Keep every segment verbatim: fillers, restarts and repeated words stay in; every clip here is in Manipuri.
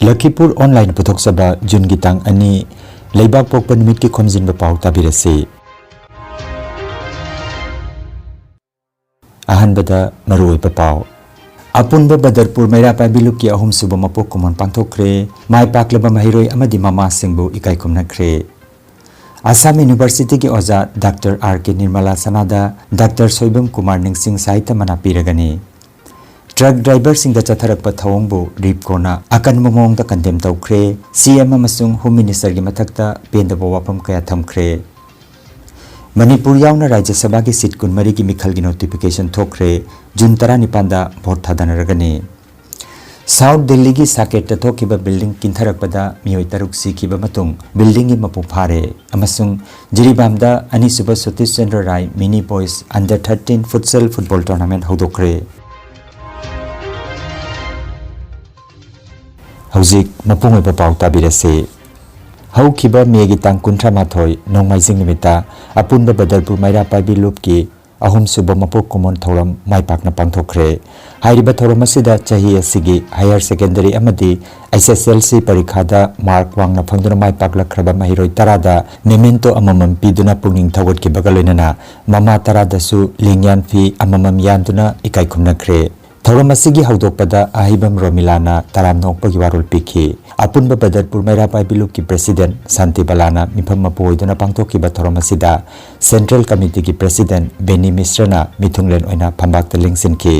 ꯂꯈꯤꯄꯨꯔ ꯑꯣꯟꯂꯥꯏꯟ ꯄꯨꯊꯣꯛꯆꯕ ꯖꯨꯟꯒꯤ ꯇꯥꯡ ꯑꯅꯤ, ꯂꯩꯕꯥꯛ ꯄꯣꯛꯄ ꯅꯨꯃꯤꯠꯀꯤ ꯈꯣꯝꯖꯤꯟꯕ ꯄꯥꯎ ꯇꯥꯕꯤꯔꯁꯤ꯫ ꯑꯍꯥꯟꯕꯗ ꯃꯔꯨꯑꯣꯏꯕ ꯄꯥꯎ꯫ ꯑꯄꯨꯟꯕ ꯕꯗꯔꯄꯨꯔ ꯃꯩꯔꯥ ꯄꯥꯏꯕꯤ ꯂꯨꯞꯀꯤ ꯑꯍꯨꯝꯁꯨꯕ ꯃꯄꯣꯛ ꯀꯨꯝꯑꯣꯟ ꯄꯥꯡꯊꯣꯛꯈ꯭ꯔꯦ꯫ ꯃꯥꯏ ꯄꯥꯛꯂꯕ ꯃꯍꯩꯔꯣꯏ ꯑꯃꯗꯤ ꯃꯃꯥꯁꯤꯡꯕꯨ ꯏꯀꯥꯏ ꯈꯨꯝꯅꯈ꯭ꯔꯦ꯫ ꯑꯁꯥꯝ ꯌꯨꯅꯤꯚꯔꯁꯤꯇꯤꯒꯤ ꯑꯣꯖꯥ doctor R K Nirmala ꯁꯅꯥꯗ doctor Soibam Kumar ꯅꯤꯡꯁꯤꯡ ꯁꯥꯍꯤꯇ꯭ꯌ ꯃꯅꯥ ꯄꯤꯔꯒꯅꯤ꯫ ꯇ꯭ꯔꯛ ꯗ꯭ꯔꯥꯏꯚꯔꯁꯤꯡꯗ ꯆꯠꯊꯔꯛꯄ ꯊꯧꯑꯣꯡꯕꯨ ꯔꯤꯞꯀꯣꯅ ꯑꯀꯟꯕ ꯃꯑꯣꯡꯗ ꯀꯟꯗꯦꯝ ꯇꯧꯈ꯭ꯔꯦ꯫ ꯁꯤ ꯑꯦꯝ ꯑꯃꯁꯨꯡ ꯍꯣꯝ ꯃꯤꯅꯤꯁꯇꯔꯒꯤ ꯃꯊꯛꯇ ꯄꯦꯟꯗꯕ ꯋꯥꯐꯝ ꯀꯌꯥ ꯊꯝꯈ꯭ꯔꯦ꯫ ꯃꯅꯤꯄꯨꯔ ꯌꯥꯎꯅ ꯔꯥꯖ꯭ꯌ ꯁꯚꯥꯒꯤ ꯁꯤꯠ ꯀꯨꯟꯃꯔꯤꯒꯤ ꯃꯤꯈꯜꯒꯤ ꯅꯣꯇꯤꯐꯤꯀꯦꯁꯟ ꯊꯣꯛꯈ꯭ꯔꯦ꯫ ꯖꯨꯟ ꯇꯔꯥꯅꯤꯄꯥꯟꯗ ꯚꯣꯠ ꯊꯥꯗꯅꯔꯒꯅꯤ꯫ ꯁꯥꯎꯠ ꯗꯤꯜꯂꯤꯒꯤ ꯁꯥꯀꯦꯠꯇ ꯊꯣꯛꯈꯤꯕ ꯕꯤꯜꯗꯤꯡ ꯀꯤꯟꯊꯔꯛꯄꯗ ꯃꯤꯑꯣꯏ ꯇꯔꯨꯛ ꯁꯤꯈꯤꯕ ꯃꯇꯨꯡ ꯕꯤꯜꯗꯤꯡꯒꯤ ꯃꯄꯨ ꯐꯥꯔꯦ ꯑꯃꯁꯨꯡ ꯖꯤꯔꯤꯕꯥꯝꯗ ꯑꯅꯤꯁꯨꯕ Satish Chandra Rai mini boys under thirteen futsal football tournament ꯍꯧꯗꯣꯛꯈ꯭ꯔꯦ꯫ ꯍꯧꯖꯤꯛ ꯃꯄꯨꯡ ꯑꯣꯏꯕ ꯄꯥꯎ ꯇꯥꯕꯤꯔꯁꯤ꯫ ꯍꯧꯈꯤꯕ ꯃꯦꯒꯤ ꯇꯥꯡ ꯀꯨꯟꯊ꯭ꯔꯥ ꯃꯥꯊꯣꯏ ꯅꯣꯡꯃꯥꯏꯖꯤꯡ ꯅꯨꯃꯤꯠꯇ ꯑꯄꯨꯟꯕ ꯕꯗꯔꯄꯨꯔ ꯃꯩꯔꯥ ꯄꯥꯏꯕꯤ ꯂꯨꯞꯀꯤ ꯑꯍꯨꯝꯁꯨꯕ ꯃꯄꯣꯛ ꯀꯨꯝꯑꯣꯟ ꯊꯧꯔꯝ ꯃꯥꯏ ꯄꯥꯛꯅ ꯄꯥꯡꯊꯣꯛꯈ꯭ꯔꯦ꯫ ꯍꯥꯏꯔꯤꯕ ꯊꯧꯔꯝ ꯑꯁꯤꯗ ꯆꯍꯤ ꯑꯁꯤꯒꯤ ꯍꯥꯌꯔ ꯁꯦꯀꯦꯟꯗꯔꯤ ꯑꯃꯗꯤ ꯑꯩꯆ ꯑꯦꯁ ꯑꯦꯜ ꯁꯤ ꯄꯔꯤꯈꯥꯗ ꯃꯥꯔꯛ ꯋꯥꯡꯅ ꯐꯪꯗꯨꯅ ꯃꯥꯏ ꯄꯥꯛꯂꯛꯈ꯭ꯔꯕ ꯃꯍꯩꯔꯣꯏ ꯇꯔꯥꯗ ꯃꯦꯃꯦꯟꯇꯣ ꯑꯃꯃꯝ ꯄꯤꯗꯨꯅ ꯄꯨꯛꯅꯤꯡ ꯊꯧꯒꯠꯈꯤꯕꯒ ꯂꯣꯏꯅꯅ ꯃꯃꯥ ꯇꯔꯥꯗꯁꯨ ꯂꯦꯡꯌꯥꯟ ꯐꯤ ꯑꯃꯃꯝ ꯌꯥꯟꯗꯨꯅ ꯏꯀꯥꯏ ꯈꯨꯝꯅꯈ꯭ꯔꯦ꯫ ꯊꯧꯔꯝ ꯑꯁꯤꯒꯤ ꯍꯧꯗꯣꯛꯄꯗ ꯑꯍꯩꯕꯝ ꯔꯣꯃꯤꯂꯥꯅ ꯇꯔꯥꯝꯅ ꯑꯣꯛꯄꯒꯤ ꯋꯥꯔꯣꯜ ꯄꯤꯈꯤ꯫ ꯑꯄꯨꯟꯕ ꯕꯗꯔꯄꯨꯔ ꯃꯩꯔꯥ ꯄꯥꯏꯕꯤ ꯂꯨꯞꯀꯤ ꯄ꯭ꯔꯦꯁꯤꯗꯦꯟꯠ ꯁꯥꯟꯇꯤ ꯕꯂꯥꯅ ꯃꯤꯐꯝ ꯃꯄꯨ ꯑꯣꯏꯗꯨꯅ ꯄꯥꯡꯊꯣꯛꯈꯤꯕ ꯊꯧꯔꯝ ꯑꯁꯤꯗ ꯁꯦꯟꯇ꯭ꯔꯦꯜ ꯀꯃꯤꯇꯤꯒꯤ ꯄ꯭ꯔꯦꯁꯤꯗꯦꯟꯠ ꯕꯦꯅꯤ ꯃꯤꯁ꯭ꯔꯅ ꯃꯤꯊꯨꯡꯂꯦꯟ ꯑꯣꯏꯅ ꯐꯝꯕꯥꯛꯇ ꯂꯦꯡꯁꯤꯟꯈꯤ꯫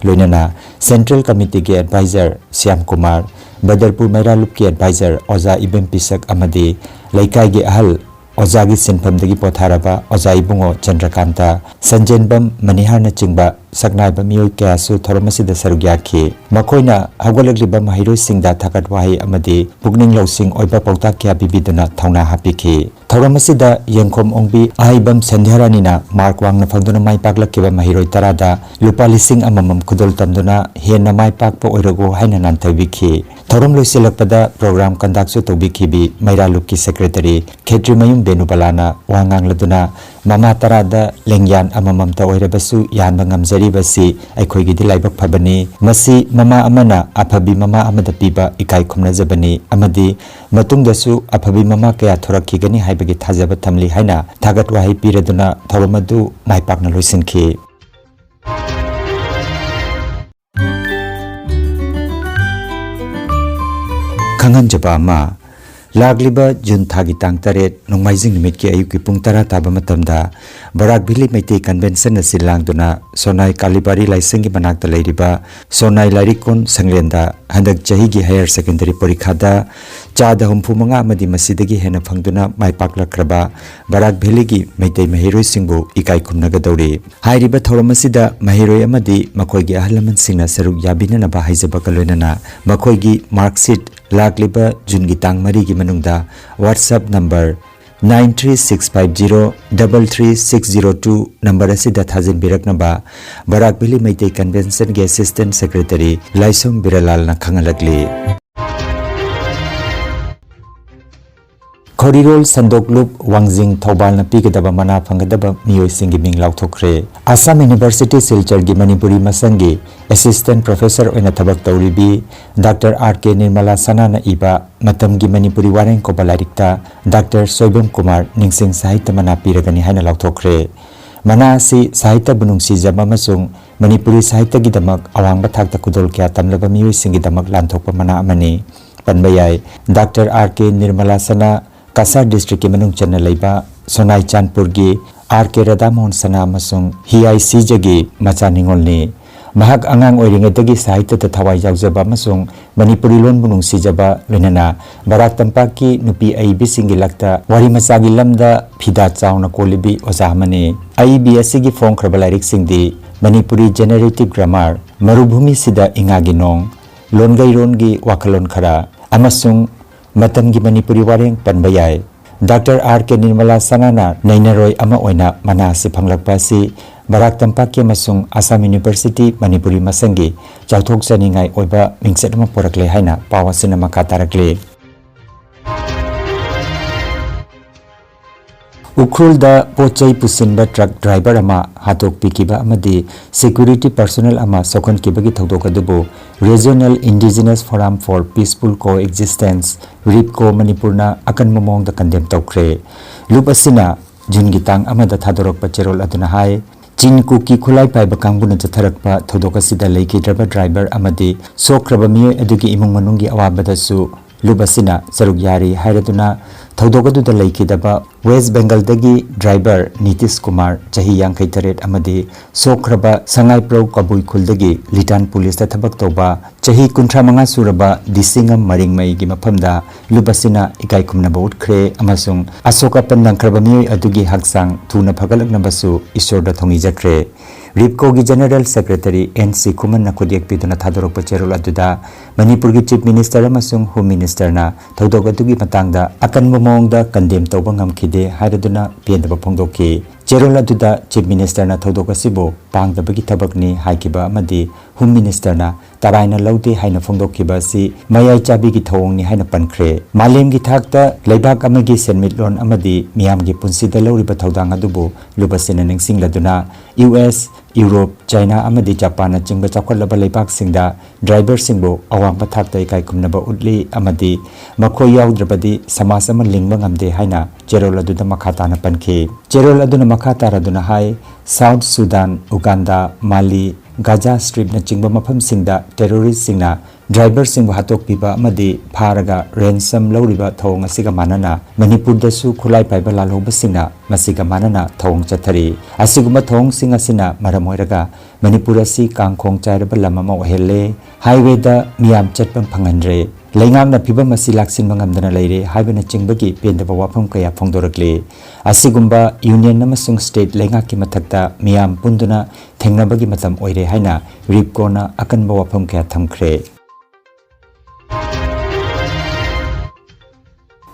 ꯂꯣꯏꯅꯅ ꯁꯦꯟꯇ꯭ꯔꯦꯜ ꯀꯃꯤꯇꯤꯒꯤ ꯑꯦꯗꯚꯥꯏꯖꯔ ꯁ꯭ꯌꯥꯝ ꯀꯨꯃꯥꯔ, ꯕꯗꯔꯄꯨꯔ ꯃꯩꯔꯥ ꯂꯨꯞꯀꯤ ꯑꯦꯗꯚꯥꯏꯖꯔ ꯑꯣꯖꯥ ꯏꯕꯦꯝ ꯄꯤꯁꯛ ꯑꯃꯗꯤ ꯂꯩꯀꯥꯏꯒꯤ ꯑꯍꯜ ꯑꯣꯖꯥꯒꯤ ꯁꯤꯟꯐꯝꯗꯒꯤ ꯄꯣꯊꯥꯔꯕ ꯑꯣꯖꯥ ꯏꯕꯨꯡꯉꯣ ꯆꯟꯗ꯭ꯔꯀꯥꯟꯇ, ꯁꯟꯖꯦꯟꯕꯝ ꯃꯅꯤꯍꯥꯔꯅꯆꯤꯡꯕ ꯁꯛꯅꯥꯏꯕ ꯃꯤꯑꯣꯏ ꯀꯌꯥꯁꯨ ꯊꯧꯔꯝ ꯑꯁꯤꯗ ꯁꯔꯨꯛ ꯌꯥꯈꯤ꯫ ꯃꯈꯣꯏꯅ ꯍꯧꯒꯠꯂꯛꯂꯤꯕ ꯃꯍꯩꯔꯣꯏꯁꯤꯡꯗ ꯊꯥꯒꯠ ꯋꯥꯍꯩ ꯑꯃꯗꯤ ꯄꯨꯛꯅꯤꯡ ꯂꯧꯁꯤꯡ ꯑꯣꯏꯕ ꯄꯥꯎꯇꯥꯛ ꯀꯌꯥ ꯄꯤꯕꯤꯗꯨꯅ ꯊꯧꯅꯥ ꯍꯥꯞꯄꯤꯈꯤ꯫ ꯊꯧꯔꯝ ꯑꯁꯤꯗ ꯌꯦꯡꯈꯣꯝ ꯑꯣꯡꯕꯤ ꯑꯍꯩꯕꯝ ꯁꯟꯙ꯭ꯌꯥꯔꯥꯅꯤꯅ ꯃꯥꯔꯛ ꯋꯥꯡꯅ ꯐꯪꯗꯨꯅ ꯃꯥꯏ ꯄꯥꯛꯂꯛꯈꯤꯕ ꯃꯍꯩꯔꯣꯏ ꯇꯔꯥꯗ ꯂꯨꯄꯥ ꯂꯤꯁꯤꯡ ꯑꯃꯃꯝ ꯈꯨꯗꯣꯜ ꯇꯝꯗꯨꯅ ꯍꯦꯟꯅ ꯃꯥꯏ ꯄꯥꯛꯄ ꯑꯣꯏꯔꯒꯨ ꯍꯥꯏꯅ ꯅꯥꯟꯊꯕꯤꯈꯤ꯫ ꯊꯧꯔꯝ ꯂꯣꯏꯁꯤꯜꯂꯛꯄꯗ program conductꯁꯨ ꯇꯧꯕꯤꯈꯤꯕꯤ ꯃꯩꯔꯥ ꯂꯨꯞꯀꯤ secretary ꯈꯦꯇ꯭ꯔꯤꯃꯌꯨꯝ ꯕꯦꯅꯨꯕꯂꯥꯅ ꯋꯥ ꯉꯥꯡꯂꯗꯨꯅ, ꯃꯃꯥ ꯇꯔꯥꯗ ꯂꯦꯡꯌꯥꯟ ꯑꯃꯃꯝꯇ ꯑꯣꯏꯔꯕꯁꯨ ꯌꯥꯟꯕ ꯉꯝꯖꯔꯤꯕꯁꯤ ꯑꯩꯈꯣꯏꯒꯤꯗꯤ ꯂꯥꯏꯕꯛ ꯐꯕꯅꯤ꯫ ꯃꯁꯤ ꯃꯃꯥ ꯑꯃꯅ ꯑꯐꯕꯤ ꯃꯃꯥ ꯑꯃꯗ ꯄꯤꯕ ꯏꯀꯥꯏ ꯈꯨꯝꯅꯖꯕꯅꯤ ꯑꯃꯗꯤ ꯃꯇꯨꯡꯗꯁꯨ ꯑꯐꯕꯤ ꯃꯃꯥ ꯀꯌꯥ ꯊꯣꯔꯛꯈꯤꯒꯅꯤ ꯍꯥꯏꯕꯒꯤ ꯊꯥꯖꯕ ꯊꯝꯂꯤ ꯍꯥꯏꯅ ꯊꯥꯒꯠ ꯋꯥꯍꯩ ꯄꯤꯔꯗꯨꯅ ꯊꯧꯔꯝ ꯑꯗꯨ ꯃꯥꯏ ꯄꯥꯛꯅ ꯂꯣꯏꯁꯤꯟꯈꯤ꯫ ꯈꯪꯍꯟꯖꯕ ꯑꯃ, ꯂꯥꯛꯂꯤꯕ ꯖꯨꯟ ꯊꯥꯒꯤ ꯇꯥꯡ ꯇꯔꯦꯠ, ꯅꯣꯡꯃꯥꯏꯖꯤꯡ ꯅꯨꯃꯤꯠꯀꯤ ꯑꯌꯨꯛꯀꯤ ꯄꯨꯡ ꯇꯔꯥ ꯇꯥꯕ ꯃꯇꯝꯗ ꯕꯔꯥꯛ ꯚꯦꯂꯤ ꯃꯩꯇꯩ convention ꯑꯁꯤ ꯂꯥꯡꯗꯨꯅ ꯁꯣꯅꯥꯏ ꯀꯥꯂꯤꯕꯥꯔꯤ ꯂꯥꯏꯁꯪꯒꯤ ꯃꯅꯥꯛꯇ ꯂꯩꯔꯤꯕ ꯁꯣꯅꯥꯏ ꯂꯥꯏꯔꯤꯛ ꯀꯣꯟ ꯁꯪꯂꯦꯟꯗ ꯍꯟꯗꯛ ꯆꯍꯤꯒꯤ higher secondary ꯄꯔꯤꯈꯥꯗ ꯆꯥꯗ ꯍꯨꯝꯐꯨ ꯃꯉꯥ ꯑꯃꯗꯤ ꯃꯁꯤꯗꯒꯤ ꯍꯦꯟꯅ ꯐꯪꯗꯨꯅ ꯃꯥꯏ ꯄꯥꯛꯂꯛꯈ꯭ꯔꯕ ꯕꯔꯥꯛ ꯚꯦꯂꯤꯒꯤ ꯃꯩꯇꯩ ꯃꯍꯩꯔꯣꯏꯁꯤꯡꯕꯨ ꯏꯀꯥꯏ ꯈꯨꯝꯅꯒꯗꯧꯔꯤ꯫ ꯍꯥꯏꯔꯤꯕ ꯊꯧꯔꯝ ꯑꯁꯤꯗ ꯃꯍꯩꯔꯣꯏ ꯑꯃꯗꯤ ꯃꯈꯣꯏꯒꯤ ꯑꯍꯜ ꯂꯃꯟꯁꯤꯡꯅ ꯁꯔꯨꯛ ꯌꯥꯕꯤꯅꯅꯕ ꯍꯥꯏꯖꯕꯒ ꯂꯣꯏꯅꯅ ꯃꯈꯣꯏꯒꯤ mark sheet ꯂꯥꯛꯂꯤꯕ ꯖꯨꯟꯒꯤ ꯇꯥꯡ ꯃꯔꯤꯒꯤ ꯃꯅꯨꯡꯗ WhatsApp number nine three six five zero double three six zero two number ꯑꯁꯤꯗ ꯊꯥꯖꯤꯟꯕꯤꯔꯛꯅꯕ ꯕꯔꯥꯛ ꯚꯦꯂꯤ ꯃꯩꯇꯩ conventionꯒꯤ assistant secretary ꯂꯥꯏꯁ꯭ꯔꯝ ꯕꯤꯔꯥꯂꯥꯜꯅ ꯈꯪꯍꯜꯂꯛꯂꯤ꯫ ꯈꯣꯔꯤꯔꯣꯜ ꯁꯟꯗꯣꯛꯂꯨꯞ ꯋꯥꯡꯖꯤꯡ ꯊꯧꯕꯥꯜꯅ ꯄꯤꯒꯗꯕ ꯃꯅꯥ ꯐꯪꯒꯗꯕ ꯃꯤꯑꯣꯏꯁꯤꯡꯒꯤ ꯃꯤꯡ ꯂꯥꯎꯊꯣꯛꯈ꯭ꯔꯦ꯫ ꯑꯁꯥꯝ ꯌꯨꯅꯤꯚꯔꯁꯤꯇꯤ ꯁꯤꯜꯆꯔꯒꯤ ꯃꯅꯤꯄꯨꯔꯤ ꯃꯁꯪꯒꯤ assistant professor ꯑꯣꯏꯅ ꯊꯕꯛ ꯇꯧꯔꯤꯕꯤ ꯗꯥꯛꯇꯔ ꯑꯥꯔ ꯀꯦ ꯅꯤꯔꯃꯂꯥ ꯁꯅꯥꯅ ꯏꯕ ꯃꯇꯝꯒꯤ ꯃꯅꯤꯄꯨꯔꯤ ꯋꯥꯔꯦꯡ ꯀꯧꯕ ꯂꯥꯏꯔꯤꯛꯇ ꯗꯥꯛꯇꯔ ꯁꯣꯏꯕꯝ ꯀꯨꯃꯥꯔ ꯅꯤꯡꯁꯤꯡ ꯁꯥꯍꯤꯇ꯭ꯌ ꯃꯅꯥ ꯄꯤꯔꯒꯅꯤ ꯍꯥꯏꯅ ꯂꯥꯎꯊꯣꯛꯈ꯭ꯔꯦ꯫ ꯃꯅꯥ ꯑꯁꯤ ꯁꯥꯍꯤꯇ꯭ꯌꯕꯨ ꯅꯨꯡꯁꯤꯖꯕ ꯑꯃꯁꯨꯡ ꯃꯅꯤꯄꯨꯔꯤ ꯁꯥꯍꯤꯇ꯭ꯌꯒꯤꯗꯃꯛ ꯑꯋꯥꯡꯕ ꯊꯥꯛꯇ ꯈꯨꯗꯣꯜ ꯀꯌꯥ ꯇꯝꯂꯕ ꯃꯤꯑꯣꯏꯁꯤꯡꯒꯤꯗꯃꯛ ꯂꯥꯟꯊꯣꯛꯄ ꯃꯅꯥ ꯑꯃꯅꯤ꯫ ꯄꯟꯕ ꯌꯥꯏ, ꯗꯥꯛꯇꯔ ꯑꯥꯔ ꯀꯦ ꯅꯤꯔꯃꯂꯥ ꯁꯅꯥ ꯀꯁꯥꯔ districtꯀꯤ ꯃꯅꯨꯡ ꯆꯟꯅ ꯂꯩꯕ ꯁꯣꯅꯥꯏ ꯆꯥꯟꯄꯨꯔꯒꯤ ꯑꯥꯔ ꯀꯦ ꯔꯥꯙꯥꯃꯣꯍꯟ ꯁꯅꯥ ꯑꯃꯁꯨꯡ ꯍꯤꯌꯥꯏ ꯁꯤꯖꯒꯤ ꯃꯆꯥ ꯅꯤꯉꯣꯜꯅꯤ꯫ ꯃꯍꯥꯛ ꯑꯉꯥꯡ ꯑꯣꯏꯔꯤꯉꯩꯗꯒꯤ ꯁꯥꯍꯤꯇ꯭ꯌꯗ ꯊꯋꯥꯏ ꯌꯥꯎꯖꯕ ꯑꯃꯁꯨꯡ ꯃꯅꯤꯄꯨꯔꯤ ꯂꯣꯟꯕꯨ ꯅꯨꯡꯁꯤꯖꯕ, ꯂꯣꯏꯅꯅ ꯕꯔꯥꯛ ꯇꯝꯄꯥꯛꯀꯤ ꯅꯨꯄꯤ ꯑꯏꯕꯤꯁꯤꯡꯒꯤ ꯂꯛꯇ ꯋꯥꯔꯤ ꯃꯆꯥꯒꯤ ꯂꯝꯗ ꯐꯤꯗꯥ ꯆꯥꯎꯅ ꯀꯣꯜꯂꯤꯕꯤ ꯑꯣꯖꯥ ꯑꯃꯅꯤ꯫ ꯑꯏꯕꯤ ꯑꯁꯤꯒꯤ ꯐꯣꯡꯈ꯭ꯔꯕ ꯂꯥꯏꯔꯤꯛꯁꯤꯡꯗꯤ ꯃꯅꯤꯄꯨꯔꯤ generative grammar, ꯃꯔꯨꯚꯨꯃꯤꯁꯤꯗ ꯏꯉꯥꯒꯤ ꯅꯣꯡ, ꯂꯣꯟꯒꯩꯔꯣꯟꯒꯤ ꯋꯥꯈꯜꯂꯣꯟ ꯈꯔ, ꯑꯃꯁꯨꯡ ꯃꯇꯝꯒꯤ ꯃꯅꯤꯄꯨꯔꯤ ꯋꯥꯔꯦꯡ ꯄꯟꯕ ꯌꯥꯏ꯫ ꯗꯥꯛꯇꯔ ꯑꯥꯔ ꯀꯦ ꯅꯤꯔꯃꯂꯥ ꯁꯅꯥꯅ ꯅꯩꯅꯔꯣꯏ ꯑꯃ ꯑꯣꯏꯅ ꯃꯅꯥ ꯑꯁꯤ ꯐꯪꯂꯛꯄ ꯑꯁꯤ ꯕꯔꯥꯛ ꯇꯝꯄꯥꯛꯀꯤ ꯑꯃꯁꯨꯡ ꯑꯁꯥꯝ ꯌꯨꯅꯤꯚꯔꯁꯤꯇꯤ ꯃꯅꯤꯄꯨꯔꯤ ꯃꯁꯪꯒꯤ ꯆꯥꯎꯊꯣꯛꯆꯅꯤꯡꯉꯥꯏ ꯑꯣꯏꯕ ꯃꯤꯡꯆꯠ ꯑꯃ ꯄꯨꯔꯛꯂꯦ ꯍꯥꯏꯅ ꯄꯥꯎ ꯑꯁꯤꯅ ꯃꯈꯥ ꯇꯥꯔꯛꯂꯤ꯫ ꯎꯈ꯭ꯔꯨꯜꯗ ꯄꯣꯠ ꯆꯩ ꯄꯨꯁꯤꯟꯕ ꯇ꯭ꯔꯛ ꯗ꯭ꯔꯥꯏꯚꯔ ꯑꯃ ꯍꯥꯠꯇꯣꯛꯄꯤꯈꯤꯕ ꯑꯃꯗꯤ ꯁꯦꯀ꯭ꯌꯨꯔꯤꯇꯤ ꯄꯔꯁꯣꯅꯦꯜ ꯑꯃ ꯁꯣꯛꯍꯟꯈꯤꯕꯒꯤ ꯊꯧꯗꯣꯛ ꯑꯗꯨꯕꯨ Regional Indigenous Forum for Peaceful Coexistence, Repco, ꯃꯅꯤꯄꯨꯔꯅ ꯑꯀꯟꯕ ꯃꯑꯣꯡꯗ ꯀꯟꯗꯦꯝ ꯇꯧꯈ꯭ꯔꯦ꯫ ꯂꯨꯞ ꯑꯁꯤꯅ ꯖꯨꯟꯒꯤ ꯇꯥꯡ ꯑꯃꯗ ꯊꯥꯗꯣꯔꯛꯄ ꯆꯦꯔꯣꯜ ꯑꯗꯨꯅ ꯍꯥꯏ, ꯆꯤꯟ ꯀꯨꯀꯤ ꯈꯨꯠꯂꯥꯏ ꯄꯥꯏꯕ ꯀꯥꯡꯕꯨꯅ ꯆꯠꯊꯔꯛꯄ ꯊꯧꯗꯣꯛ ꯑꯁꯤꯗ ꯂꯩꯈꯤꯗ꯭ꯔꯕ ꯗ꯭ꯔꯥꯏꯚꯔ ꯑꯃꯗꯤ ꯁꯣꯛꯈ꯭ꯔꯕ ꯃꯤꯑꯣꯏ ꯑꯗꯨꯒꯤ ꯏꯃꯨꯡ ꯃꯅꯨꯡꯒꯤ ꯑꯋꯥꯕꯗꯁꯨ ꯂꯨꯞ ꯑꯁꯤꯅ ꯁꯔꯨꯛ ꯌꯥꯔꯤ ꯍꯥꯏꯔꯗꯨꯅ ꯊꯧꯗꯣꯛ ꯑꯗꯨꯗ ꯂꯩꯈꯤꯗꯕ ꯋꯦꯁ ꯕꯦꯡꯒꯜꯗꯒꯤ ꯗ꯭ꯔꯥꯏꯚꯔ ꯅꯤꯇꯤꯁ ꯀꯨꯃꯥꯔ, ꯆꯍꯤ ꯌꯥꯡꯈꯩ ꯇꯔꯦꯠ, ꯑꯃꯗꯤ ꯁꯣꯛꯈ꯭ꯔꯕ ꯁꯉꯥꯏꯄ꯭ꯔꯧ ꯀꯕꯨꯏ ꯈꯨꯜꯗꯒꯤ ꯂꯤꯇꯥꯟ ꯄꯨꯂꯤꯁꯇ ꯊꯕꯛ ꯇꯧꯕ ꯆꯍꯤ ꯀꯨꯟꯊ꯭ꯔꯥ ꯃꯉꯥ ꯁꯨꯔꯕ ꯗꯤꯁꯤꯡꯉꯝ ꯃꯔꯤꯡꯃꯩꯒꯤ ꯃꯐꯝꯗ ꯂꯨꯞ ꯑꯁꯤꯅ ꯏꯀꯥꯏ ꯈꯨꯝꯅꯕ ꯎꯠꯈ꯭ꯔꯦ ꯑꯃꯁꯨꯡ ꯑꯁꯣꯛ ꯑꯄꯟ ꯅꯪꯈ꯭ꯔꯕ ꯃꯤꯑꯣꯏ ꯑꯗꯨꯒꯤ ꯍꯛꯆꯥꯡ ꯊꯨꯅ ꯐꯒꯠꯂꯛꯅꯕꯁꯨ ꯏꯁꯣꯔꯗ ꯊꯧꯅꯤꯖꯈ꯭ꯔꯦ꯫ ꯔꯤꯞꯀꯣꯒꯤ ꯖꯦꯅꯔꯦꯜ ꯁꯦꯀ꯭ꯔꯦꯇꯔꯤ ꯑꯦꯟ ꯁꯤ ꯈꯨꯃꯟꯅ ꯈꯨꯠꯌꯦꯛ ꯄꯤꯗꯨꯅ ꯊꯥꯗꯣꯔꯛꯄ ꯆꯦꯔꯣꯜ ꯑꯗꯨꯗ ꯃꯅꯤꯄꯨꯔꯒꯤ ꯆꯤꯐ ꯃꯤꯅꯤꯁꯇꯔ ꯑꯃꯁꯨꯡ ꯍꯣꯝ ꯃꯤꯅꯤꯁꯇꯔꯅ ꯊꯧꯗꯣꯛ ꯑꯗꯨꯒꯤ ꯃꯇꯥꯡꯗ ꯑꯀꯟꯕ ꯃꯑꯣꯡꯗ ꯀꯟꯗꯦꯝ ꯇꯧꯕ ꯉꯝꯈꯤꯗꯦ ꯍꯥꯏꯔꯗꯨꯅ ꯄꯦꯟꯗꯕ ꯐꯣꯡꯗꯣꯛꯈꯤ꯫ ꯆꯦꯔꯣꯜ ꯑꯗꯨꯗ ꯆꯤꯐ ꯃꯤꯅꯤꯁꯇꯔꯅ ꯊꯧꯗꯣꯛ ꯑꯁꯤꯕꯨ ꯄꯥꯡꯗꯕꯒꯤ ꯊꯕꯛꯅꯤ ꯍꯥꯏꯈꯤꯕ ꯑꯃꯗꯤ ꯍꯣꯝ ꯃꯤꯅꯤꯁꯇꯔꯅ ꯇꯔꯥꯏꯅ ꯂꯧꯗꯦ ꯍꯥꯏꯅ ꯐꯣꯡꯗꯣꯛꯈꯤꯕ ꯑꯁꯤ ꯃꯌꯥꯏ ꯆꯥꯕꯤꯒꯤ ꯊꯧꯑꯣꯡꯅꯤ ꯍꯥꯏꯅ ꯄꯟꯈ꯭ꯔꯦ꯫ ꯃꯥꯂꯦꯝꯒꯤ ꯊꯥꯛꯇ ꯂꯩꯕꯥꯛ ꯑꯃꯒꯤ ꯁꯦꯟꯃꯤꯠꯂꯣꯟ ꯑꯃꯗꯤ ꯃꯤꯌꯥꯝꯒꯤ ꯄꯨꯟꯁꯤꯗ ꯂꯧꯔꯤꯕ ꯊꯧꯗꯥꯡ ꯑꯗꯨꯕꯨ ꯂꯨꯞ ꯑꯁꯤꯅ ꯅꯤꯡꯁꯤꯡꯂꯗꯨꯅ ꯌꯨ ꯑꯦꯁ, ꯌꯨꯔꯣꯞ, ꯆꯥꯏꯅꯥ ꯑꯃꯗꯤ ꯖꯄꯥꯟꯅꯆꯤꯡꯕ ꯆꯥꯎꯈꯠꯂꯕ ꯂꯩꯕꯥꯛꯁꯤꯡꯗ ꯗ꯭ꯔꯥꯏꯚꯔꯁꯤꯡꯕꯨ ꯑꯋꯥꯡꯕ ꯊꯥꯛꯇ ꯏꯀꯥꯏ ꯈꯨꯝꯅꯕ ꯎꯠꯂꯤ ꯑꯃꯗꯤ ꯃꯈꯣꯏ ꯌꯥꯎꯗ꯭ꯔꯕꯗꯤ ꯁꯃꯥꯖ ꯑꯃ ꯂꯤꯡꯕ ꯉꯝꯗꯦ ꯍꯥꯏꯅ ꯆꯦꯔꯣꯜ ꯑꯗꯨꯗ ꯃꯈꯥ ꯇꯥꯅ ꯄꯟꯈꯤ꯫ ꯆꯦꯔꯣꯜ ꯑꯗꯨꯅ ꯃꯈꯥ ꯇꯥꯔꯗꯨꯅ ꯍꯥꯏ, ꯁꯥꯎꯊ ꯁꯨꯗꯥꯟ, ꯎꯒꯥꯟꯗꯥ, ꯃꯥꯂꯤ, ꯒꯥꯖꯥ ꯁ꯭ꯇ꯭ꯔꯤꯞꯅꯆꯤꯡꯕ ꯃꯐꯝꯁꯤꯡꯗ ꯇꯦꯔꯣꯔꯤꯁꯁꯤꯡꯅ ꯗ꯭ꯔꯥꯏꯚꯔꯁꯤꯡꯕꯨ ꯍꯥꯠꯇꯣꯛꯄꯤꯕ ꯑꯃꯗꯤ ꯐꯥꯔꯒ ꯔꯦꯟꯁꯝ ꯂꯧꯔꯤꯕ ꯊꯧꯑꯣꯡ ꯑꯁꯤꯒ ꯃꯥꯟꯅꯅ ꯃꯅꯤꯄꯨꯔꯗꯁꯨ ꯈꯨꯠꯂꯥꯏ ꯄꯥꯏꯕ ꯂꯥꯜꯍꯧꯕꯁꯤꯡꯅ ꯃꯁꯤꯒ ꯃꯥꯟꯅꯅ ꯊꯧꯑꯣꯡ ꯆꯠꯊꯔꯤ꯫ ꯑꯁꯤꯒꯨꯝꯕ ꯊꯧꯑꯣꯡꯁꯤꯡ ꯑꯁꯤꯅ ꯃꯔꯝ ꯑꯣꯏꯔꯒ ꯃꯅꯤꯄꯨꯔ ꯑꯁꯤ ꯀꯥꯡꯈꯣꯡ ꯆꯥꯏꯔꯕ ꯂꯝ ꯑꯃ ꯑꯣꯏꯍꯜꯂꯦ꯫ ꯍꯥꯏꯋꯦꯗ ꯃꯤꯌꯥꯝ ꯆꯠꯄ ꯐꯪꯍꯟꯗ꯭ꯔꯦ꯫ ꯂꯩꯉꯥꯛꯅ ꯐꯤꯚꯝ ꯑꯁꯤ ꯂꯥꯛꯁꯤꯟꯕ ꯉꯝꯗꯅ ꯂꯩꯔꯦ ꯍꯥꯏꯕꯅꯆꯤꯡꯕꯒꯤ ꯄꯦꯟꯗꯕ ꯋꯥꯐꯝ ꯀꯌꯥ ꯐꯣꯡꯗꯣꯔꯛꯂꯤ꯫ ꯑꯁꯤꯒꯨꯝꯕ ꯌꯨꯅꯤꯌꯟ ꯑꯃꯁꯨꯡ ꯁ꯭ꯇꯦꯠ ꯂꯩꯉꯥꯛꯀꯤ ꯃꯊꯛꯇ ꯃꯤꯌꯥꯝ ꯄꯨꯟꯗꯨꯅ ꯊꯦꯡꯅꯕꯒꯤ ꯃꯇꯝ ꯑꯣꯏꯔꯦ ꯍꯥꯏꯅ ꯔꯤꯞꯀꯣꯅ ꯑꯀꯟꯕ ꯋꯥꯐꯝ ꯀꯌꯥ ꯊꯝꯈ꯭ꯔꯦ꯫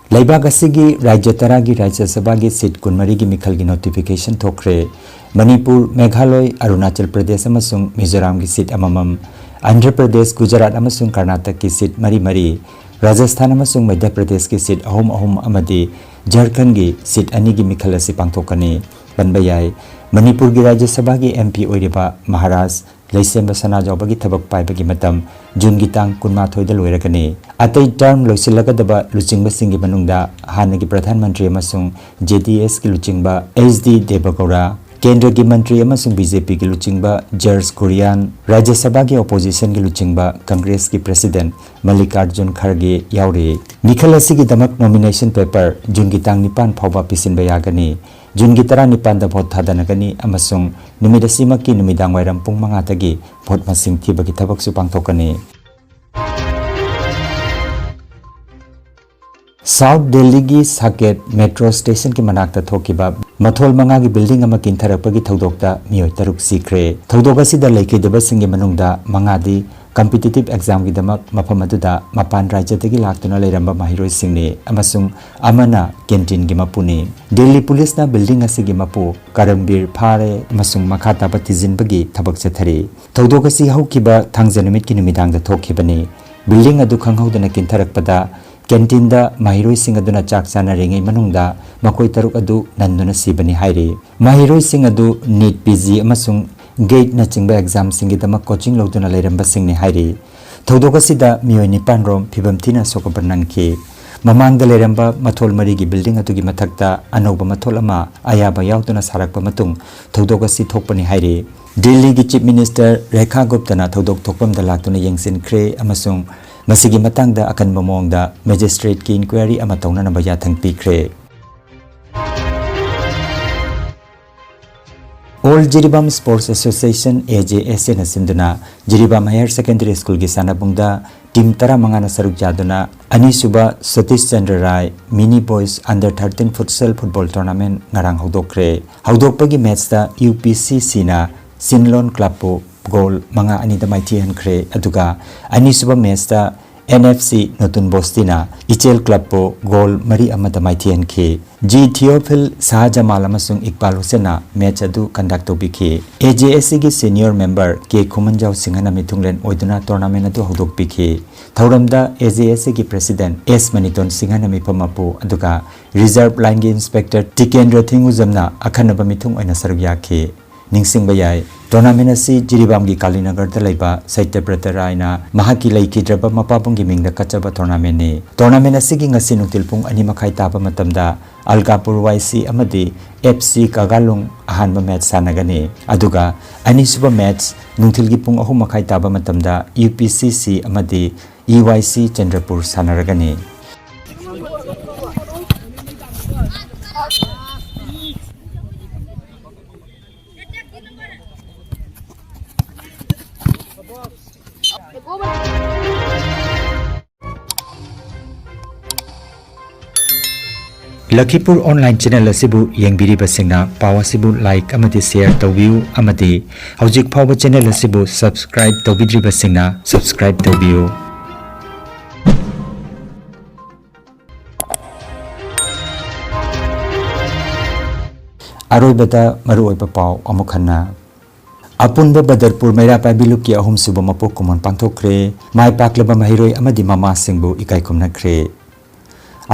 ꯂꯩꯕꯥꯛ ꯑꯁꯤꯒꯤ ꯔꯥꯖ꯭ꯌ ꯇꯔꯥꯒꯤ ꯔꯥꯖ꯭ꯌ ꯁꯚꯥꯒꯤ ꯁꯤꯠ ꯀꯨꯟꯃꯔꯤꯒꯤ ꯃꯤꯈꯜꯒꯤ ꯅꯣꯇꯤꯐꯤꯀꯦꯁꯟ ꯊꯣꯛꯈ꯭ꯔꯦ꯫ ꯃꯅꯤꯄꯨꯔ, ꯃꯦꯘꯥꯂꯣꯏ, ꯑꯔꯨꯅꯥꯆꯜ ꯄ꯭ꯔꯗꯦꯁ ꯑꯃꯁꯨꯡ ꯃꯤꯖꯣꯔꯥꯝꯒꯤ ꯁꯤꯠ ꯑꯃꯃꯝ, ꯑꯟꯙ꯭ꯔ ꯄ꯭ꯔꯗꯦꯁ, ꯒꯨꯖꯔꯥꯠ ꯑꯃꯁꯨꯡ ꯀꯔꯅꯥꯇꯛꯀꯤ ꯁꯤꯠ ꯃꯔꯤ ꯃꯔꯤ, ꯔꯥꯖꯁꯊꯥꯟ ꯑꯃꯁꯨꯡ ꯃꯙ꯭ꯌ ꯄ꯭ꯔꯗꯦꯁꯀꯤ ꯁꯤꯠ ꯑꯍꯨꯝ ꯑꯍꯨꯝ ꯑꯃꯗꯤ ꯖꯔꯈꯟꯒꯤ ꯁꯤꯠ ꯑꯅꯤꯒꯤ ꯃꯤꯈꯜ ꯑꯁꯤ ꯄꯥꯡꯊꯣꯛꯀꯅꯤ꯫ ꯄꯟꯕ ꯌꯥꯏ, ꯃꯅꯤꯄꯨꯔꯒꯤ ꯔꯥꯖ꯭ꯌ ꯁꯚꯥꯒꯤ ꯑꯦꯝ ꯄꯤ ꯑꯣꯏꯔꯤꯕ ꯃꯍꯥꯔꯥꯖ ꯂꯩꯁꯦꯝꯕ ꯁꯅꯥꯖꯥꯎꯕꯒꯤ ꯊꯕꯛ ꯄꯥꯏꯕꯒꯤ ꯃꯇꯝ ꯖꯨꯟꯒꯤ ꯇꯥꯡ ꯀꯨꯟꯃꯥꯊꯣꯏꯗ ꯂꯣꯏꯔꯒꯅꯤ꯫ ꯑꯇꯩ ꯇꯔꯝ ꯂꯣꯏꯁꯤꯜꯂꯒꯗꯕ ꯂꯨꯆꯤꯡꯕꯁꯤꯡꯒꯤ ꯃꯅꯨꯡꯗ ꯍꯥꯟꯅꯒꯤ ꯄ꯭ꯔꯙꯥꯟ ꯃꯟꯇ꯭ꯔꯤ ꯑꯃꯁꯨꯡ ꯖꯦ ꯗꯤ ꯑꯦꯁꯀꯤ ꯂꯨꯆꯤꯡꯕ ꯑꯩꯆ ꯗꯤ ꯗꯦꯕꯒꯧꯔꯥ, ꯀꯦꯟꯗ꯭ꯔꯒꯤ ꯃꯟꯇ꯭ꯔꯤ ꯑꯃꯁꯨꯡ ꯕꯤ ꯖꯦ ꯄꯤꯒꯤ ꯂꯨꯆꯤꯡꯕ ꯖꯔꯖ ꯀꯨꯔꯤꯌꯥꯟ, ꯔꯥꯖ꯭ꯌ ꯁꯚꯥꯒꯤ ꯑꯣꯄꯣꯖꯤꯁꯟꯒꯤ ꯂꯨꯆꯤꯡꯕ ꯀꯪꯒ꯭ꯔꯦꯁꯀꯤ ꯄ꯭ꯔꯦꯁꯤꯗꯦꯟꯠ ꯃꯜꯂꯤꯀꯥꯔꯖꯨꯟ ꯈꯔꯒꯦ ꯌꯥꯎꯔꯤ꯫ ꯃꯤꯈꯜ ꯑꯁꯤꯒꯤꯗꯃꯛ ꯅꯣꯃꯤꯅꯦꯁꯟ ꯄꯦꯄꯔ ꯖꯨꯟꯒꯤ ꯇꯥꯡ ꯅꯤꯄꯥꯟ ꯐꯥꯎꯕ ꯄꯤꯁꯤꯟꯕ ꯌꯥꯒꯅꯤ꯫ ꯖꯨꯟꯒꯤ ꯇꯔꯥꯅꯤꯄꯥꯟꯗ ꯚꯣꯠ ꯊꯥꯗꯅꯒꯅꯤ ꯑꯃꯁꯨꯡ ꯅꯨꯃꯤꯠ ꯑꯁꯤꯃꯛꯀꯤ ꯅꯨꯃꯤꯗꯥꯡꯋꯥꯏꯔꯝ ꯄꯨꯡ ꯃꯉꯥꯗꯒꯤ ꯚꯣꯠ ꯃꯁꯤꯡ ꯊꯤꯕꯒꯤ ꯊꯕꯛꯁꯨ ꯄꯥꯡꯊꯣꯛꯀꯅꯤ꯫ ꯁꯥꯎꯠ ꯗꯦꯜꯂꯤꯒꯤ ꯁꯥꯀꯦꯠ ꯃꯦꯇ꯭ꯔꯣ ꯁ꯭ꯇꯦꯁꯟꯒꯤ ꯃꯅꯥꯛꯇ ꯊꯣꯛꯈꯤꯕ ꯃꯊꯣꯜ ꯃꯉꯥꯒꯤ ꯕꯤꯜꯗꯤꯡ ꯑꯃ ꯀꯤꯟꯊꯔꯛꯄꯒꯤ ꯊꯧꯗꯣꯛꯇ ꯃꯤꯑꯣꯏ ꯇꯔꯨꯛ ꯁꯤꯈ꯭ꯔꯦ꯫ ꯊꯧꯗꯣꯛ ꯑꯁꯤꯗ ꯂꯩꯈꯤꯗꯕꯁꯤꯡꯒꯤ ꯃꯅꯨꯡꯗ ꯃꯉꯥꯗꯤ ꯀꯝꯄꯤꯇꯤꯇꯤꯚ ꯑꯦꯛꯖꯥꯝꯒꯤꯗꯃꯛ ꯃꯐꯝ ꯑꯗꯨꯗ ꯃꯄꯥꯟ ꯔꯥꯖ꯭ꯌꯗꯒꯤ ꯂꯥꯛꯇꯨꯅ ꯂꯩꯔꯝꯕ ꯃꯍꯩꯔꯣꯏꯁꯤꯡꯅꯤ ꯑꯃꯁꯨꯡ ꯑꯃꯅ ꯀꯦꯟꯇꯤꯟꯒꯤ ꯃꯄꯨꯅꯤ꯫ ꯗꯦꯜꯂꯤ ꯄꯨꯂꯤꯁꯅ ꯕꯤꯜꯗꯤꯡ ꯑꯁꯤꯒꯤ ꯃꯄꯨ ꯀꯔꯝꯕꯤꯔ ꯐꯥꯔꯦ ꯑꯃꯁꯨꯡ ꯃꯈꯥ ꯇꯥꯕ ꯊꯤꯖꯤꯟꯕꯒꯤ ꯊꯕꯛ ꯆꯠꯊꯔꯤ꯫ ꯊꯧꯗꯣꯛ ꯑꯁꯤ ꯍꯧꯈꯤꯕ ꯊꯥꯡꯖ ꯅꯨꯃꯤꯠꯀꯤ ꯅꯨꯃꯤꯗꯥꯡꯗ ꯊꯣꯛꯈꯤꯕꯅꯤ꯫ ꯕꯤꯜꯗꯤꯡ ꯑꯗꯨ ꯈꯪꯍꯧꯗꯅ ꯀꯤꯟꯊꯔꯛꯄꯗ ꯀꯦꯟꯇꯤꯟꯗ ꯃꯍꯩꯔꯣꯏꯁꯤꯡ ꯑꯗꯨꯅ ꯆꯥꯛ ꯆꯥꯅꯔꯤꯉꯩ ꯃꯅꯨꯡꯗ ꯃꯈꯣꯏ ꯇꯔꯨꯛ ꯑꯗꯨ ꯅꯟꯗꯨꯅ ꯁꯤꯕꯅꯤ ꯍꯥꯏꯔꯤ꯫ ꯃꯍꯩꯔꯣꯏꯁꯤꯡ ꯑꯗꯨ ꯅꯤꯠ, ꯄꯤ ꯖꯤ ꯑꯃꯁꯨꯡ ꯒꯦꯠꯅꯆꯤꯡꯕ ꯑꯦꯛꯖꯥꯝꯁꯤꯡꯒꯤꯗꯃꯛ ꯀꯣꯆꯤꯡ ꯂꯧꯗꯨꯅ ꯂꯩꯔꯝꯕꯁꯤꯡꯅꯤ ꯍꯥꯏꯔꯤ꯫ ꯊꯧꯗꯣꯛ ꯑꯁꯤꯗ ꯃꯤꯑꯣꯏ ꯅꯤꯄꯥꯟ ꯔꯣꯝ ꯐꯤꯕꯝ ꯊꯤꯅ ꯑꯁꯣꯛ ꯑꯄꯟ ꯅꯪꯈꯤ꯫ ꯃꯃꯥꯡꯗ ꯂꯩꯔꯝꯕ ꯃꯊꯣꯜ ꯃꯔꯤꯒꯤ ꯕꯤꯜꯗꯤꯡ ꯑꯗꯨꯒꯤ ꯃꯊꯛꯇ ꯑꯅꯧꯕ ꯃꯊꯣꯜ ꯑꯃ ꯑꯌꯥꯕ ꯌꯥꯎꯗꯅ ꯁꯥꯔꯛꯄ ꯃꯇꯨꯡ ꯊꯧꯗꯣꯛ ꯑꯁꯤ ꯊꯣꯛꯄꯅꯤ ꯍꯥꯏꯔꯤ꯫ ꯗꯤꯜꯂꯤꯒꯤ ꯆꯤꯐ ꯃꯤꯅꯤꯁꯇꯔ ꯔꯦꯈꯥ ꯒꯨꯞꯇꯅ ꯊꯧꯗꯣꯛ ꯊꯣꯛꯐꯝꯗ ꯂꯥꯛꯇꯨꯅ ꯌꯦꯡꯁꯤꯟꯈ꯭ꯔꯦ ꯑꯃꯁꯨꯡ ꯃꯁꯤꯒꯤ ꯃꯇꯥꯡꯗ ꯑꯀꯟꯕ ꯃꯑꯣꯡꯗ ꯃꯦꯖꯤꯁꯇ꯭ꯔꯦꯠꯀꯤ ꯏꯟꯀ꯭ꯋꯥꯏꯔꯤ ꯑꯃ ꯇꯧꯅꯅꯕ ꯌꯥꯊꯪ ꯄꯤꯈ꯭ꯔꯦ꯫ ꯑꯣꯜ ꯖꯤꯔꯤꯕꯥꯝ ꯁ꯭ꯄꯣꯔꯠꯁ ꯑꯦꯁꯣꯁꯤꯌꯦꯁꯟ, ꯑꯦ ꯖꯦ ꯑꯦꯁ ꯑꯦꯅ ꯁꯤꯟꯗꯨꯅ ꯖꯤꯔꯤꯕꯥꯝ ꯍꯥꯌꯔ ꯁꯦꯀꯦꯟꯗꯔꯤ ꯁ꯭ꯀꯨꯜꯒꯤ ꯁꯥꯟꯅꯄꯨꯡꯗ ꯇꯤꯝ ꯇꯔꯥꯃꯉꯥꯅ ꯁꯔꯨꯛ ꯌꯥꯗꯨꯅ ꯑꯅꯤꯁꯨꯕ Satish Chandra Rai mini boys under thirteen futsal football tournament ꯉꯔꯥꯡ ꯍꯧꯗꯣꯛꯈ꯭ꯔꯦ꯫ ꯍꯧꯗꯣꯛꯄꯒꯤ ꯃꯦꯆꯇ ꯌꯨ ꯄꯤ ꯁꯤ ꯁꯤꯅ ꯁꯤꯟꯂꯣꯟ ꯀ꯭ꯂꯕꯄꯨ ꯒꯣꯜ ꯃꯉꯥ ꯑꯅꯤꯗ ꯃꯥꯏꯊꯤꯍꯟꯈ꯭ꯔꯦ, ꯑꯗꯨꯒ ꯑꯅꯤꯁꯨꯕ ꯃꯦꯆꯇ ꯑꯦꯟ ꯑꯦꯐ ꯁꯤ ꯅꯨꯇꯨꯟ ꯕꯣꯁꯇꯤꯅ ꯏꯆꯦꯜ ꯀ꯭ꯂꯕꯄꯨ ꯒꯣꯜ ꯃꯔꯤ ꯑꯃꯗ ꯃꯥꯏꯊꯤꯍꯟꯈꯤ꯫ ꯖꯤ ꯊꯤꯑꯣꯐꯤꯜ ꯁꯥꯍꯖꯃꯥꯜ ꯑꯃꯁꯨꯡ ꯏꯛꯕꯥꯜ ꯍꯨꯁꯦꯟꯅ ꯃꯦꯆ ꯑꯗꯨ ꯀꯟꯗꯛ ꯇꯧꯕꯤꯈꯤ꯫ ꯑꯦ ꯖꯦ ꯑꯦꯁ ꯁꯤꯒꯤ ꯁꯤꯅꯤꯌꯔ ꯃꯦꯝꯕꯔ ꯀꯦ ꯈꯨꯃꯟꯖꯥꯎ ꯁꯤꯡꯍꯅ ꯃꯤꯊꯨꯡꯂꯦꯟ ꯑꯣꯏꯗꯨꯅ ꯇꯣꯔꯅꯥꯃꯦꯟ ꯑꯗꯨ ꯍꯧꯗꯣꯛꯄꯤꯈꯤ꯫ ꯊꯧꯔꯝꯗ ꯑꯦ ꯖꯦ ꯑꯦꯁ ꯁꯤꯒꯤ ꯄ꯭ꯔꯦꯁꯤꯗꯦꯟꯠ ꯑꯦꯁ ꯃꯅꯤꯇꯣꯟ ꯁꯤꯡꯍꯅ ꯃꯤꯐꯝ ꯃꯄꯨ ꯑꯗꯨꯒ ꯔꯤꯖꯔꯚ ꯂꯥꯏꯟꯒꯤ ꯏꯟꯁꯄꯦꯛꯇꯔ ꯇꯤꯀꯦꯟꯗ꯭ꯔ ꯊꯤꯡꯉꯨꯖꯝꯅ ꯑꯈꯟꯅꯕ ꯃꯤꯊꯨꯡ ꯑꯣꯏꯅ ꯁꯔꯨꯛ ꯌꯥꯈꯤ꯫ ꯅꯤꯡꯁꯤꯡꯕ ꯌꯥꯏ, ꯇꯣꯔꯅꯥꯃꯦꯟ ꯑꯁꯤ ꯖꯤꯔꯤꯕꯥꯝꯒꯤ ꯀꯥꯂꯤꯅꯒꯔꯗ ꯂꯩꯕ ꯁꯇ꯭ꯌꯕ꯭ꯔꯇ ꯔꯥꯏꯅ ꯃꯍꯥꯛꯀꯤ ꯂꯩꯈꯤꯗ꯭ꯔꯕ ꯃꯄꯥꯕꯨꯡꯒꯤ ꯃꯤꯡꯗ ꯀꯠꯆꯕ ꯇꯣꯔꯅꯥꯃꯦꯟꯅꯤ꯫ ꯇꯣꯔꯅꯥꯃꯦꯟ ꯑꯁꯤꯒꯤ ꯉꯁꯤ ꯅꯨꯡꯊꯤꯜ ꯄꯨꯡ ꯑꯅꯤ ꯃꯈꯥꯏ ꯇꯥꯕ ꯃꯇꯝꯗ ꯑꯜꯒꯥꯄꯨꯔ ꯋꯥꯏ ꯁꯤ ꯑꯃꯗꯤ ꯑꯦꯐ ꯁꯤ ꯀꯥꯒꯥꯂꯨꯡ ꯑꯍꯥꯟꯕ ꯃꯦꯆ ꯁꯥꯟꯅꯒꯅꯤ, ꯑꯗꯨꯒ ꯑꯅꯤꯁꯨꯕ ꯃꯦꯆ ꯅꯨꯡꯊꯤꯜꯒꯤ ꯄꯨꯡ ꯑꯍꯨꯝ ꯃꯈꯥꯏ ꯇꯥꯕ ꯃꯇꯝꯗ ꯌꯨ ꯄꯤ ꯁꯤ ꯁꯤ ꯑꯃꯗꯤ ꯏ ꯋꯥꯏ ꯁꯤ ꯆꯟꯗ꯭ꯔꯄꯨꯔ ꯁꯥꯟꯅꯔꯒꯅꯤ꯫ ꯂꯈꯤꯄꯨꯔ ꯑꯣꯟꯂꯥꯏꯟ ꯆꯦꯅꯦꯜ ꯑꯁꯤꯕꯨ ꯌꯦꯡꯕꯤꯔꯤꯕꯁꯤꯡꯅ ꯄꯥꯎ ꯑꯁꯤꯕꯨ ꯂꯥꯏꯛ ꯑꯃꯗꯤ ꯁꯦꯌꯔ ꯇꯧꯕꯤꯌꯨ, ꯑꯃꯗꯤ ꯍꯧꯖꯤꯛ ꯐꯥꯎꯕ ꯆꯦꯅꯦꯜ ꯑꯁꯤꯕꯨ ꯁꯕꯁꯀ꯭ꯔꯥꯏꯕ ꯇꯧꯕꯤꯗ꯭ꯔꯤꯕꯁꯤꯡꯅ ꯁꯕꯁꯀ꯭ꯔꯥꯏꯕ ꯇꯧꯕꯤꯌꯨ꯫ ꯑꯔꯣꯏꯕꯗ ꯃꯔꯨꯑꯣꯏꯕ ꯄꯥꯎ ꯑꯃꯨꯛ ꯍꯟꯅ꯫ ꯑꯄꯨꯟꯕ ꯕꯗꯔꯄꯨꯔ ꯃꯩꯔꯥ ꯄꯥꯏꯕꯤ ꯂꯨꯞꯀꯤ ꯑꯍꯨꯝꯁꯨꯕ ꯃꯄꯣꯛ ꯀꯨꯝꯑꯣꯟ ꯄꯥꯡꯊꯣꯛꯈ꯭ꯔꯦ꯫ ꯃꯥꯏ ꯄꯥꯛꯂꯕ ꯃꯍꯩꯔꯣꯏ ꯑꯃꯗꯤ ꯃꯃꯥꯁꯤꯡꯕꯨ ꯏꯀꯥꯏ ꯈꯨꯝꯅꯈ꯭ꯔꯦ꯫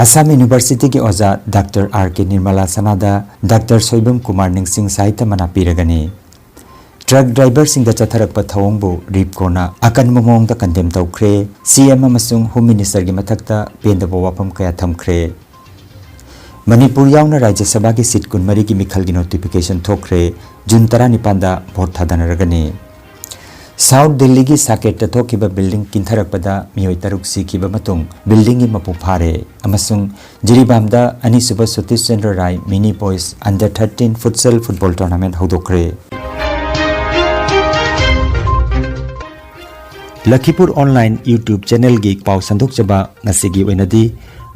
ꯑꯁꯥꯝ ꯌꯨꯅꯤꯚꯔꯁꯤꯇꯤꯒꯤ ꯑꯣꯖꯥ doctor R K Nirmala ꯁꯅꯥꯗ doctor Soibam Kumar ꯅꯤꯡꯁꯤꯡ ꯁꯥꯍꯤꯇ꯭ꯌ ꯃꯅꯥ ꯄꯤꯔꯒꯅꯤ꯫ ꯇ꯭ꯔꯛ ꯗ꯭ꯔꯥꯏꯚꯔꯁꯤꯡꯗ ꯆꯠꯊꯔꯛꯄ ꯊꯧꯑꯣꯡꯕꯨ ꯔꯤꯞꯀꯣꯅ ꯑꯀꯟꯕ ꯃꯑꯣꯡꯗ ꯀꯟꯗꯦꯝ ꯇꯧꯈ꯭ꯔꯦ꯫ ꯁꯤ ꯑꯦꯝ ꯑꯃꯁꯨꯡ ꯍꯣꯝ ꯃꯤꯅꯤꯁꯇꯔꯒꯤ ꯃꯊꯛꯇ ꯄꯦꯟꯗꯕ ꯋꯥꯐꯝ ꯀꯌꯥ ꯊꯝꯈ꯭ꯔꯦ꯫ ꯃꯅꯤꯄꯨꯔ ꯌꯥꯎꯅ ꯔꯥꯖ꯭ꯌ ꯁꯚꯥꯒꯤ ꯁꯤꯠ ꯀꯨꯟꯃꯔꯤꯒꯤ ꯃꯤꯈꯜꯒꯤ ꯅꯣꯇꯤꯐꯤꯀꯦꯁꯟ ꯊꯣꯛꯈ꯭ꯔꯦ꯫ ꯖꯨꯟ ꯇꯔꯥꯅꯤꯄꯥꯟꯗ ꯚꯣꯠ ꯊꯥꯗꯅꯔꯒꯅꯤ꯫ ꯁꯥꯎꯠ ꯗꯤꯜꯂꯤꯒꯤ ꯁꯥꯀꯦꯠꯇ ꯊꯣꯛꯈꯤꯕ ꯕꯤꯜꯗꯤꯡ ꯀꯤꯟꯊꯔꯛꯄꯗ ꯃꯤꯑꯣꯏ ꯇꯔꯨꯛ ꯁꯤꯈꯤꯕ ꯃꯇꯨꯡ ꯕꯤꯜꯗꯤꯡꯒꯤ ꯃꯄꯨ ꯐꯥꯔꯦ ꯑꯃꯁꯨꯡ ꯖꯤꯔꯤꯕꯥꯝꯗ ꯑꯅꯤꯁꯨꯕ Satish Chandra Rai mini boys under thirteen futsal football tournament ꯍꯧꯗꯣꯛꯈ꯭ꯔꯦ꯫ ꯂꯈꯤꯄꯨꯔ ꯑꯣꯟꯂꯥꯏꯟ YouTube ꯆꯦꯅꯦꯜꯒꯤ ꯄꯥꯎ ꯁꯟꯗꯣꯛꯆꯕ ꯉꯁꯤꯒꯤ ꯑꯣꯏꯅꯗꯤ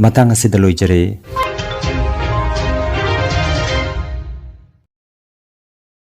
ꯃꯇꯥꯡ ꯑꯁꯤꯗ ꯂꯣꯏꯖꯔꯦ꯫